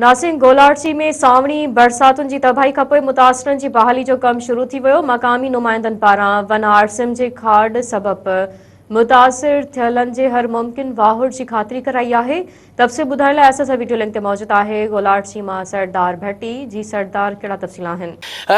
ناسين گولاڙچي ۾ سانوڻي برساتن جي تباهي کانپوء متاثرن جي بحالي جو ڪم شروع ٿي ويو، مقامي نمائندن پاران ون آرسم جي کاڏ سبب متاثر ٿيلن جي هر ممڪن واهر جي خاطري ڪرائي آهي، تفصيل ٻڌائڻ لاء اسان سان وڊيو لنڪ تي موجود آهي گولاڙچي مان سردار ڀٽي، جي سردار ڪهڙا تفصيل آهن؟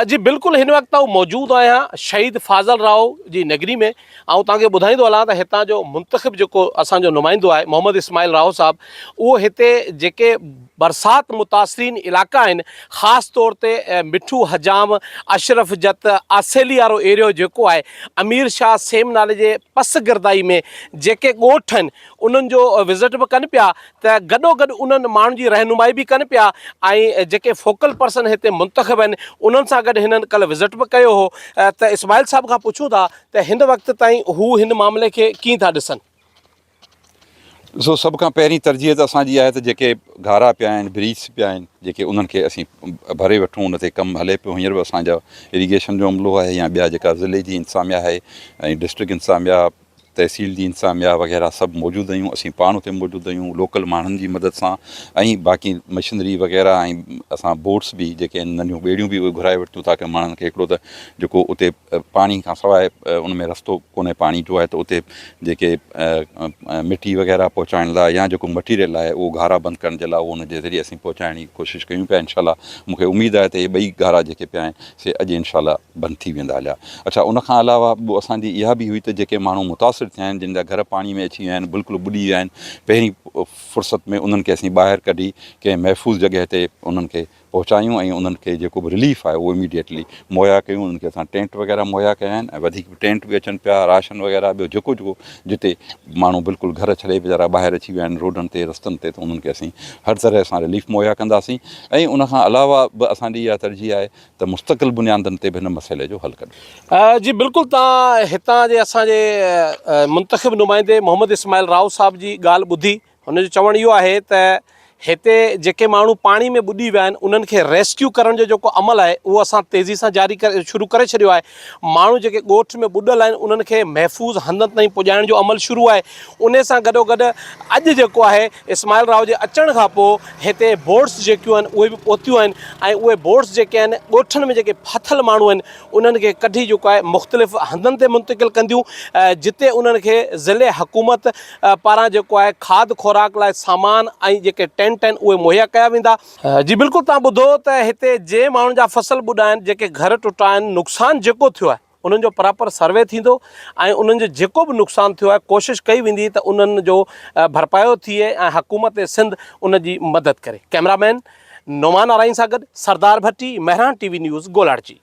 جي بلڪل هن وقت آئون موجود آهيان شهيد فاضل راهو جي نگري ۾ آئون توهان کي ٻڌائيندو هلان ته هتان جو منتخب جيڪو اسان جو نمائندو آهي محمد اسماعيل راهو صاحب اهو هتي جيڪي برسات متاثرين علائقا آهن خاص طور تي مٺو حجام، اشرف جت، آسيلي وارو ايريو جيڪو آهي امير شاهه سيم نالي جي پسگردائي ۾ جيڪي ڳوٺ آهن انهن جو وزٽ به ڪن پيا ته گڏوگڏ انهن ماڻهن جي رهنمائي به ڪن پيا ۽ جيڪي فوڪل پرسن هتي منتخب آهن انهن سان گڏ هنن ڪلهه وزٽ به ڪيو هو ته اسماعيل صاحب کان پڇون ٿا ته هن وقت تائين هو هن معاملي کي ڪيئن ٿا ڏسن. ڏسو سڀ کان پهرين ترجيح ته اسان جي آهي ته جيڪي گهارا پيا آهن بريچ پيا آهن جيڪي انهن کي اسين ڀري وٺون ان تي ڪم هلي پيو هينئر به اسان جا اريگيشن جو عملو آهي يا ٻيا جيڪا ضلعي جي انتظاميا آهي ۽ ڊسٽرڪٽ انتظاميا تحصيل جي انتظاميا وغيره سڀ موجود آهيون اسين پاڻ اتي موجود آهيون لوڪل ماڻهن جي مدد سان ۽ باقي مشنري وغيره ۽ اسان بوٽس به جيڪي آهن ننڍيون ٻيڙيون به اهي گهرائي ورتيون تاڪه ماڻهن کي هڪڙو ته جيڪو اتي پاڻي کان سواء ان ۾ رستو ڪونهي پاڻي جو آهي ته اتي جيڪي مٽي وغيره پهچائڻ لاء يا جيڪو مٽيريل آهي اهو گهارا بند ڪرڻ جي لاء اهو ان جي ذريعي اسين پهچائڻ جي ڪوشش ڪيون پيا انشاء الله مون کي اميد آهي ته اهي ٻئي گهارا جيڪي پيا آهن سي اڄ انشاء الله بند ٿي ويندا هليا. اڇا ان کان علاوه ٻيو اسان جي اها به هئي ته جيڪي ماڻهو متاثر ٿيا آهن جن جا گهر پاڻي ۾ اچي ويا آهن بلڪل ٻڏي ويا آهن پهرين فرصت ۾ انهن کي اسين ٻاهر ڪڍي ڪنهن محفوظ جڳهه تي انهن کي پهچايون ۽ انهن کي جيڪو به رليف آهي اهو اميڊيٽلي مهيا ڪيون انهن کي اسان ٽينٽ وغيره مهيا ڪيا آهن ۽ وڌيڪ به ٽينٽ به اچن پيا راشن وغيره ٻيو جيڪو جيڪو جتي ماڻهو بلڪل گهر ڇڏي ويچارا ٻاهر اچي ويا آهن روڊن تي رستن تي ته انهن کي اسين هر طرح سان رليف مهيا ڪنداسين ۽ ان کان علاوه به اسان جي اها ترجيح آهي ته مستقل بنيادن تي به هن مسئلي جو حل ڪڍيو. جي بلڪل تان هتان جي اسان جي منتخب نمائندي محمد اسماعيل راهو صاحب جي ڳالهه ٻڌي هن جو چوڻ اهو آهي ته هتي جيڪي ماڻهو پاڻي ۾ ٻڏي ويا آهن انهن کي ريسڪيو ڪرڻ جو جيڪو عمل آهي اهو اسان تيزي سان جاري ڪري شروع ڪري ڇڏيو آهي ماڻهو جيڪي ڳوٺ ۾ ٻڏل آهن انهن کي محفوظ هنڌن تائين پڄائڻ جو عمل شروع آهي انهي سان گڏو گڏ اڄ جيڪو آهي اسماعيل راهو جي اچڻ کان پوء هتي بوٽس جيڪيون آهن اهي به پهتيون آهن ۽ اهي بوٽس جيڪي آهن ڳوٺن ۾ جيڪي ڦاٿل ماڻهو آهن انهن کي ڪڍي جيڪو آهي مختلف هنڌن تي منتقل ڪنديون جتي انهن کي ضلعي حڪومت پاران جيڪو آهي کاڌ خوراڪ لاء سامان ۽ جيڪي ٽينٽ آهن اهي مهيا ڪيا ويندا. جي بلڪل توهان ٻڌو ته هتي جنهن ماڻهن جا فصل ٻڏا آهن جيڪي گهر ٽٽا آهن نقصان جيڪو ٿيو آهي انهن جو پراپر سروي ٿيندو ۽ انهن جو جيڪو به نقصان ٿيو آهي ڪوشش ڪئي ويندي ته انهن جو ڀرپايو ٿئي ۽ حڪومت سنڌ ان جي مدد ڪري. ڪئميرا مين نعمان آرائين سان گڏ Sardar Bhatti, Mehran T V news, Golarchi.